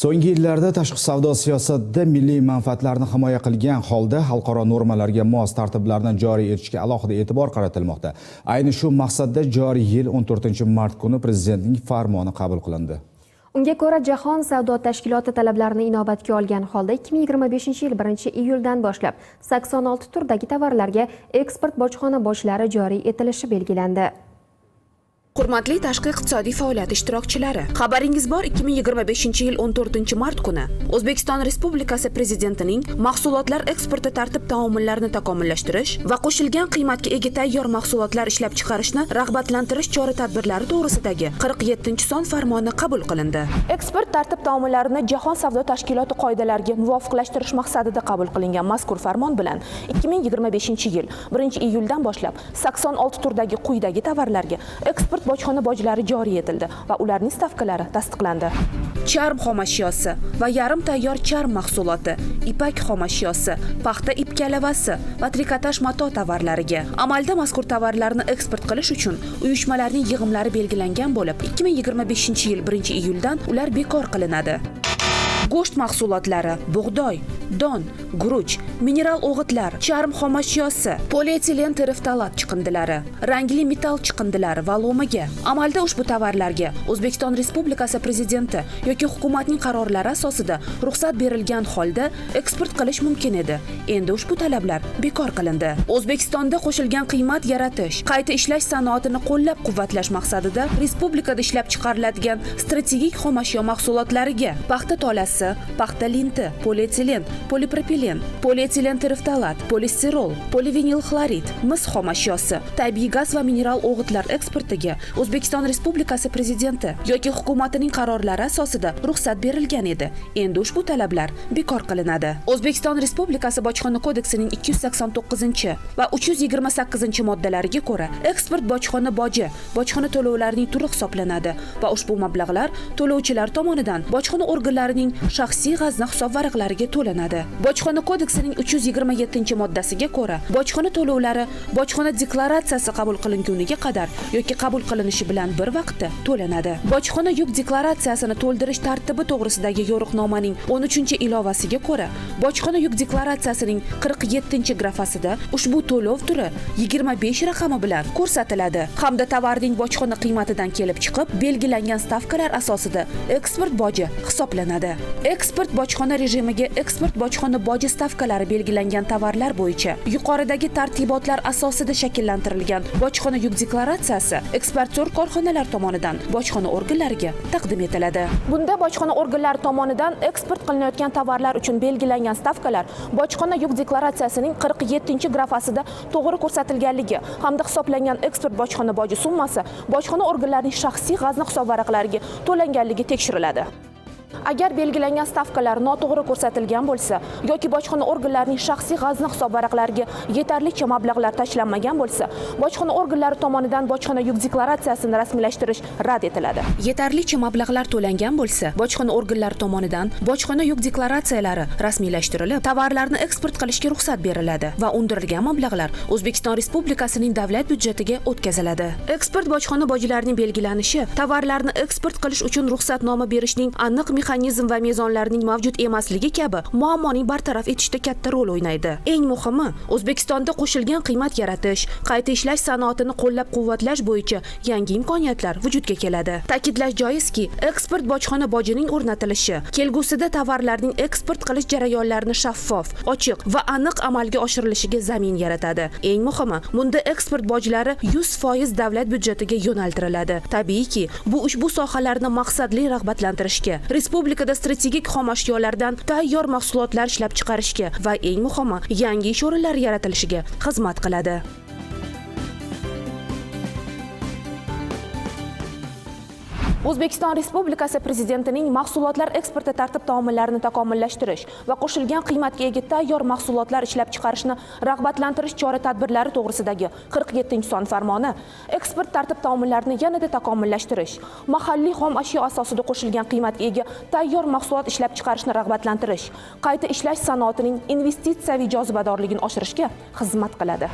So'nggi yillarda tashqi savdo siyosatida milliy manfaatlarni himoya qilgan holda xalqaro normalarga mos tartiblarni joriy etishga alohida e'tibor qaratilmoqda. Ayni shu maqsadda joriy yil 14-mart kuni Prezidentning farmoni qabul qilindi. Unga ko'ra, Jahon savdo tashkiloti talablarini inobatga olgan holda 2025-yil 1-iyuldan boshlab 86 turdagi tovarlarga eksport bojxona bojlari joriy etilishi belgilandi. Hurmatli tashqi iqtisodiy faoliyat ishtirokchilari, xabaringiz bor, 2025-yil 14-mart kuni O'zbekiston Respublikasi Prezidentining mahsulotlar eksporti tartib taomillarini takomillashtirish va qo'shilgan qiymatga ega tayyor mahsulotlar ishlab chiqarishni rag'batlantirish chora-tadbirlari to'g'risidagi 47-son farmoni qabul qilindi. Eksport tartib taomillarini Jahon savdo tashkiloti qoidalariga muvofiqlashtirish maqsadida qabul qilingan mazkur farmon bilan 2025-yil 1-iyuldan boshlab 86 turdagi quyidagi tovarlarga eksport bojxona bojlari joriy etildi va ularning stavkalari tasdiqlandi. Charm xomashyosi va yarim tayyor charm mahsuloti, ipak xomashyosi, paxta ip kalavasi va trikotaj mato tovarlariga. Amalda mazkur tovarlarni eksport qilish uchun uyushmalarning yig'imlari belgilangan bo'lib, 2025-yil 1-iyuldan ular bekor qilinadi. Go'sht mahsulotlari, bug'doy, don, guruch, mineral o'g'itlar, charm xomashyosi, polietilen tereftalat chiqindilari, rangli metall chiqindilari va lomaga. Amalda ushbu tovarlarga O'zbekiston Respublikasi Prezidenti yoki hukumatning qarorlari asosida ruxsat berilgan holda eksport qilish mumkin edi. Endi ushbu talablar bekor qilindi. O'zbekistonda qo'shilgan qiymat yaratish, qayta ishlash sanoatini qo'llab-quvvatlash maqsadida respublikada ishlab chiqariladigan strategik xomashyo mahsulotlariga paxta tolasi, paxta linti, polietilen, polipropilen, polietilen tereftalat, polistirol, polivinil xlorid, mis xomashyosi, tabiiy gaz va mineral o'g'itlar eksportiga O'zbekiston Respublikasi Prezidenti yoki hukumatining qarorlari asosida ruxsat berilgan edi. Endi ushbu talablar bekor qilinadi. O'zbekiston Respublikasi Bojxona kodeksining 289 va 328 moddalariga ko'ra, eksport bojxona boji bojxona to'lovlarining turi hisoblanadi va ushbu mablag'lar to'lovchilar tomonidan bojxona organlarining shaxsiy g'azna hisob varaqlariga to'lanadi. Bojxona kodeksining 327-moddasiga ko'ra, bojxona to'lovlari bojxona deklaratsiyasi qabul qilinguniga qadar yoki qabul qilinishi bilan bir vaqtda to'lanadi. Bojxona yuk deklaratsiyasini to'ldirish tartibi to'g'risidagi yo'riqnomaning 13-ilovasiga ko'ra, bojxona yuk deklaratsiyasining 47-grafasida ushbu to'lov turi 25 raqami bilan ko'rsatiladi hamda tovarning bojxona qiymatidan kelib chiqib belgilangan stavkalar asosida eksport boji hisoblanadi. Eksport bojxona rejimiga eksport bojxona boji stavkalari belgilangan tovarlar bo'yicha yuqoridagi tartibotlar asosida shakllantirilgan bojxona yuk deklaratsiyasi eksportyor korxonalar tomonidan bojxona organlariga taqdim etiladi. Bunda bojxona organlari tomonidan eksport qilinayotgan tovarlar uchun belgilangan stavkalar bojxona yuk deklaratsiyasining 47-grafasida to'g'ri ko'rsatilganligi hamda hisoblangan eksport bojxona boji summasi bojxona organlarining shaxsiy g'azna hisob varaqlariga to'langanligi tekshiriladi. Agar belgilangan stavkalar noto'g'ri ko'rsatilgan bo'lsa yoki bojxona organlarining shaxsiy g'azna hisob varaqlariga yetarlicha mablag'lar tashlanmagan bo'lsa, bojxona organlari tomonidan bojxona yuk deklaratsiyasini rasmiylashtirish rad etiladi. Yetarlicha mablag'lar to'langan bo'lsa, bojxona organlari tomonidan bojxona yuk deklaratsiyalari rasmiylashtirilib, tovarlarni eksport qilishga ruxsat beriladi va undirilgan mablag'lar O'zbekiston Respublikasining davlat byudjetiga o'tkaziladi. Eksport bojxona bojlarining belgilanishi tovarlarni eksport qilish uchun ruxsatnoma berishning aniq mexanizm va mezonlarning mavjud emasligi kabi muammoning bartaraf etishda katta rol o'ynaydi. Eng muhimi, O'zbekistonda qo'shilgan qiymat yaratish, qayta ishlash sanoatini qo'llab-quvvatlash bo'yicha yangi imkoniyatlar vujudga keladi. Ta'kidlash joizki, eksport bojxona bojining o'rnatilishi kelgusida tovarlarning eksport qilish jarayonlarini shaffof, ochiq va aniq amalga oshirilishiga zamin yaratadi. Eng muhimi, bunda eksport bojlari 100% davlat byudjetiga yo'naltiriladi. Tabiiyki, bu ushbu sohalarni maqsadli rag'batlantirishga, respublikada strategik xomashyolardan tayyor mahsulotlar ishlab chiqarishga va eng muhimi, yangi ish o'rinlari yaratilishiga xizmat qiladi. O'zbekiston Respublikasi Prezidentining mahsulotlar eksporti tartib taomillarini takomillashtirish va qo'shilgan qiymatga ega tayyor mahsulotlar ishlab chiqarishni rag'batlantirish chora-tadbirlari to'g'risidagi 47-son farmoni eksport tartib taomillarini yanada takomillashtirish, mahalliy xom ashyo asosida qo'shilgan qiymatga ega tayyor mahsulot ishlab chiqarishni rag'batlantirish, qayta ishlash sanoatining investitsiyaviy jozibadorligini oshirishga xizmat qiladi.